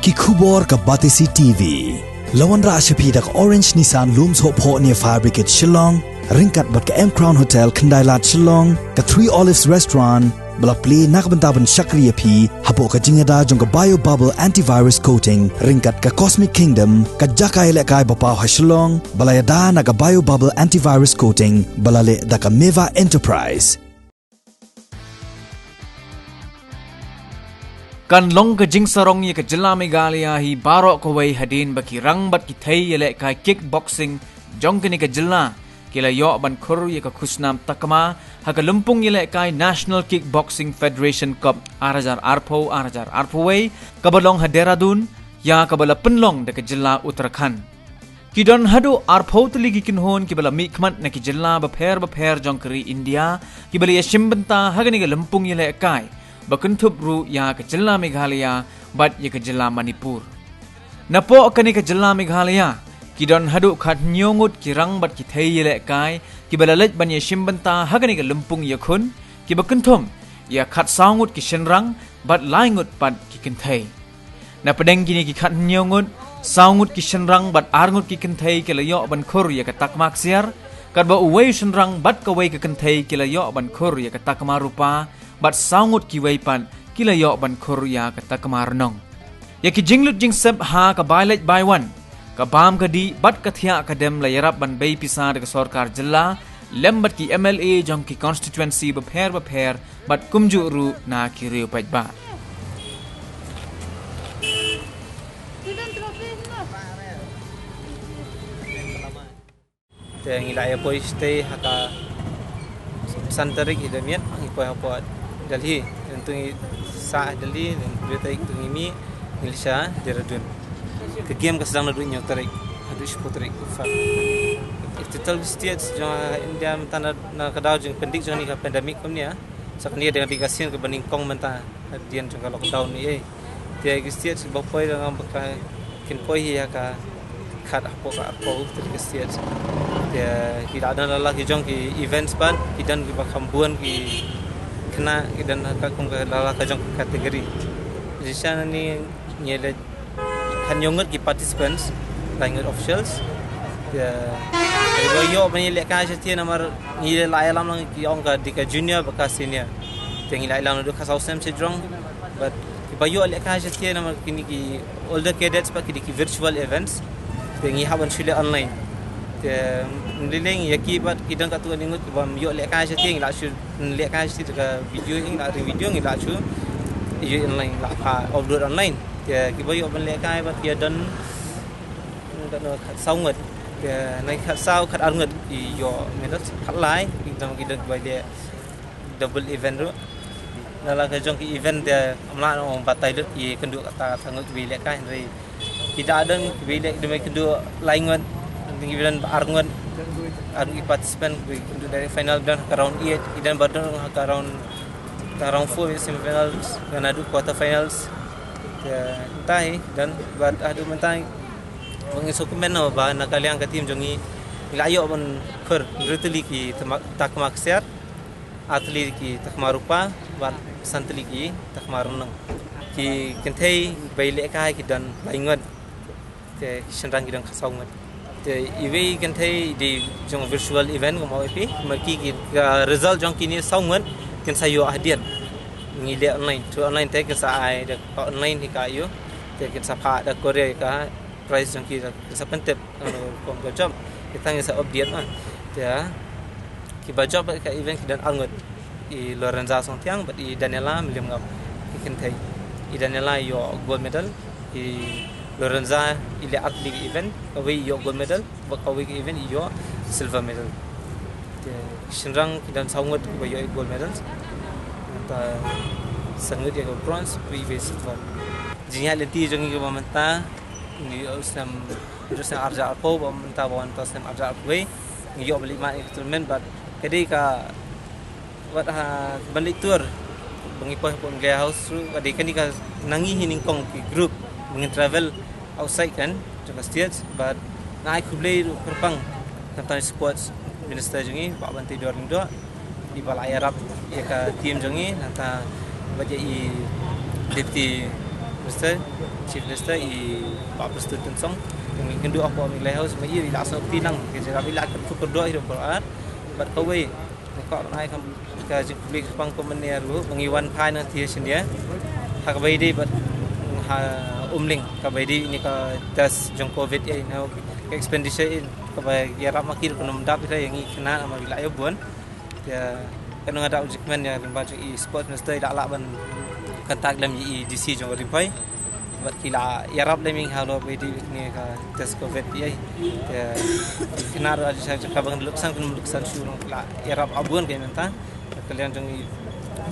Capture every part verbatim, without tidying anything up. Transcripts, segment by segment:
Ki khubor ka Batesi T V. La wanrah sha phi da ka Orange Nissan Lum Sohphoh near Fire Brigade Shillong, ryngkat bad ka M Crown Hotel Khyndailad Shillong, ka Three Olives Restaurant, ba la plie na ka bynta ban shakri ïa phi hapoh ka jingïada jong ka Bio Bubble Antivirus Coating, ryngkat ka Cosmic Kingdom, ka jaka ïalehkai ba paw ha Shillong, ba la ïada na ka Bio Bubble Antivirus Coating, ba la leh da ka Meva Enterprise. Kan long ka jingsarong ïa ka jylla Meghalaya hi baroh kawei hadien ba ki rang bad ki thei ïalehkai kickboxing jong kane ka jylla ki la ïoh ban khur ïa ka khusnam takma ha ka lympung ïalehkai National Kickboxing Federation Cup ar hajar arphew, ar hajar arphew wei, kaba long ha Dehradun, ïa kaba la pynlong da ka jylla Uttarakhand. Ki don haduh arphew tylli ki kynhun kiba la mihkhmat na ki jylla bapher bapher jong ka ri India, kiba la ïashim bynta ha kane ka lympung ïalehkai, ba kynthup ruh ïa ka jylla Meghalaya bad ïa ka jylla Manipur. Napoh kane ka jylla Meghalaya, ki don haduh khathynñiew ngut ki rang bad ki thei ïalehkai kiba la leit ban ïashim bynta ha kane ka lympung ïakhun, kiba kynthup ïa khatsaw ngut ki shynrang bad lai ngut pat ki kynthei. Na pdeng kine ki khathynñiew ngut, saw ngut ki shynrang bad ar ngut ki kynthei ki la ïoh ban khur ïa ka takma ksiar, katba uwei u shynrang bad kawei ka kynthei ki la ïoh ban khur ïa ka takma rupa, bad saw ngut kiwei pat ki la ïoh ban khur ïa ka takma rnong. Ïa ki jinglut jingsep ha ka bai leit bai wan, ka bam ka dih bad ka thiah ka dem la ïarap ban bei pisa da ka sorkar jylla, lem bad ki M L A jong ki constituency bapher bapher, bad kumjuh ruh na ki riew paidbah. Te ngi la ïa poi shatei ha ka san tarik i da miet ngi poi hapoh Delhi. Te ngi sah Delhi, te ngi poi tarik te ngi mih ngi leit sha Dehradun. Ka game ka sdang naduh hynñiew tarik haduh shiphew tarik Feb. Total state jong India mynta na, na ka daw jingpyndik jong kane ka pandemic kumne. Sa kane dang dei ka sien kaba nyngkong mynta hadien jong ka lockdown ne ei. Te ki state kiba poi dang ba ka kin poi hi ha ka khat hapoh ka arphew tylli ki state. Te ki la don la la ki jong ki events pat, ki don kiba kham bun ki khynnah, ki don ha ka kum ka la la ka jong ki category. Jingshisha ngi leit khathynñiew ngut ki participants, lai ngut officials. Te kiba ïoh ban ïalehkai shatei namar ngi la ïalam lang ki ong ka dei ka junior bad ka senior. Te ngi la ïalam naduh khatsaw snem sha jrong. Bad kiba ïoh lehkai shatei namar kine ki older cadets bad ki dei ki virtual events. Te ngi hap ban shu leh online. Te ym lei lei ïa ki bad ki don katto katne ngut kiba ym ïoh lehkai shatei, ngi la shu lehkai shatei da ka video, ngi la ring video, ngi la shu ïoh online, la, ah, upload online. Te kiba ïoh ban lehkai bad ki don, don khatsaw ngut. Te na ki khatsaw, khatar ngut ki ïoh medal, khatlai ki don, ki don kiba leh double event ruh. Na la ka jong ki event te ym lah ban ong batai lut, ki kynduh kata, kata ngut kiba lehkai, hynrei ki da don kiba leh, kiba kynduh lai ngut, ki don ar ngut, ar ngut ki participant, ki kynduh direct final, don ha ka round eight, ki don ba don ha ka round, ka round four, semi finals, ngan adu quarter finals. Te mynta hi don ba adu mynta hi ba ngi sngewkmen ba na ka liang ka team jong ngi, ngi la ïoh ban khur hynriew tylli ki takma, takma ksiar, ar tylli ki takma rupa bad san tylli ki takma rnong. Ki kynthei ba lehkai ki don lai ngut, te ki shynrang ki don khatsaw ngut. Te iwei i kynthei i dei jong virtual event, kumba ong phi, ma ki, ki, ka result jong kine saw ngut kin sa ïoh hadien. Ngi leh online, through online te kin sa ai da ka online hi ka ïoh, te kin sa phah da courier ka prize jong ki, da kin sa pyntip, uh, kum ka jop. Kita ngi sa update ma. Te kiba jop ka event ki don ar ngut. I Lorenza Songthiang bad i Daniela Mylliemngam, ki kynthei. I Daniela i ïoh gold medal, i Lorenza i leh ar tylli ki event, kawei i ïoh gold medal, bad kawei ka event i ïoh silver medal. Te shynrang ki don saw ngut kiba ïoh gold medal. Mynta san ngut ïa ka bronze, wei wei silver. Jingïaid lynti jong ngi kaba mynta, ngi ïoh snem, ïoh snem ar hajar arphew, ba mynta ba wan to snem ar hajar arphew wei, ngi ïoh ban leit mad ïa ka tournament bad ka dei ka, bad ha ban leit tour ba ngi poi hapoh Meghalaya House ruh, ka dei kane ka na ngi hi nyngkong ki group ba ngin travel outside kan jong ka state, bad nga ai khublei ruh kyrpang khamtam sports minister jong ngi Bah Banteidor Lyngdoh, iba la ïarap ïa ka team jong ngi, nangta bad ïa i Deputy Minister, Chief Minister i Bah Prestone Tynsong. Ngi kynduh ha Playhouse mynta i la sngewthuh lang ka jingïarap, i la kyntu kyrdoh ïa u baroh. Bad kawei, ngi kwah ban ai kam ka jingkhublei kyrpang kum mynne ruh ba ngi wan phai na thie shyndia ha kaba ïadei bad ha Umling, kaba ïadei ïa kane ka test jong covid ïa, ïa ka expenditure ïa, kaba ïarap ma ki ruh kan ym dap ïa ngi khynnah namar ngi la ïoh bun. Te kane nga da u jingkmen ïa, lyngba jong i Sports Minister i la lah ban contact lem ïa i D C jong Ri Bhoi. Bad ki la ïarap lem ïa ngi halor ba ïadei bad kane ka test covid ïa. Te khynnah ruh, jong kaba ngan luk san, kan luk san shuh ruh, ki la ïarap ha bun ka mynta. Ka liang jong i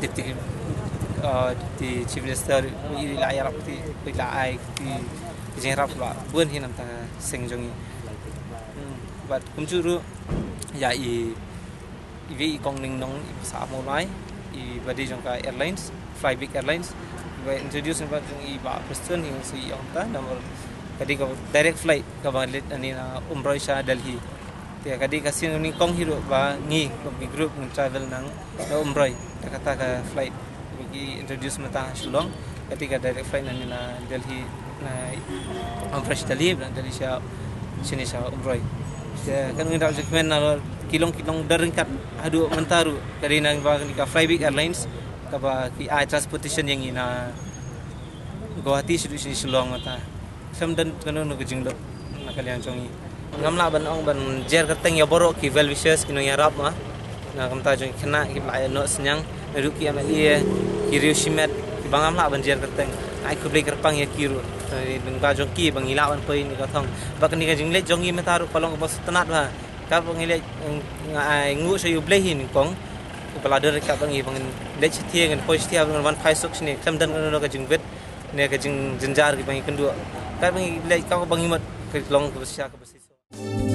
Deputy, uh, Deputy Chief Minister i la ïarap, i la ai ki jingïarap ba bun hi na ka bynta ka seng jong i. Hmm, bad kumjuh ruh ïa i, iwei i kong Ningnong iba sah ha Mawlai, iba dei jong ka airlines, Flybig Airlines, iba introduce lyngba jong i Bah Prestone, hi ngan sa ïoh mynta, namar ka dei ka direct flight kaba leit nangne na Umroi sha Delhi. Te ka dei ka sien nyngkong hi ruh ba ngi kum ki group ngin travel nang na Umroi da kata ka flight ba ki introduce mynta ha Shillong. Ka dei ka direct flight nangne na Delhi, na Umroi sha Delhi, na Delhi sha, shane sha Umroi. Te kane ngi da u jingkmen nalor ki long, ki long don ryngkat haduh mynta ruh, ka dei nang ba kane ka Flybig Airlines kaba ki ai transportation ïa ngi na Guwahati shaduh shane Shillong mynta. Khlem don kano kano ka jinglut na ka liang jong ngi. Ngam lah ban ong ban jer kyrteng ïa baroh ki well wishers, ki nongïarap ma, na ka bynta jong ki khynnah kiba la ïoh noh synñiang, naduh ki M L A, ki riew shimet, kiba ngam lah ban jer kyrteng. Ai khublei kyrpang ïa ki ruh, eh, lyngba jong ki ba ngi lah ban poi na ka thong. Bad kane ka jingleit jong ngi mynta ruh ka long kaba sngewtynnat bha. Katba ngi leit, eh, nga ai nguh sha U Blei hi nyngkong, uba la don ryngkat bad ngi ba ngin leit shathie, ngin poi shathie, ba ngin wan phai suk shane, khlem don kano kano ka jingwit ne ka jingjynjar kiba ngi kynduh. Katba ngi leit, katba ngi mut, ka long kaba shisha kaba shisha.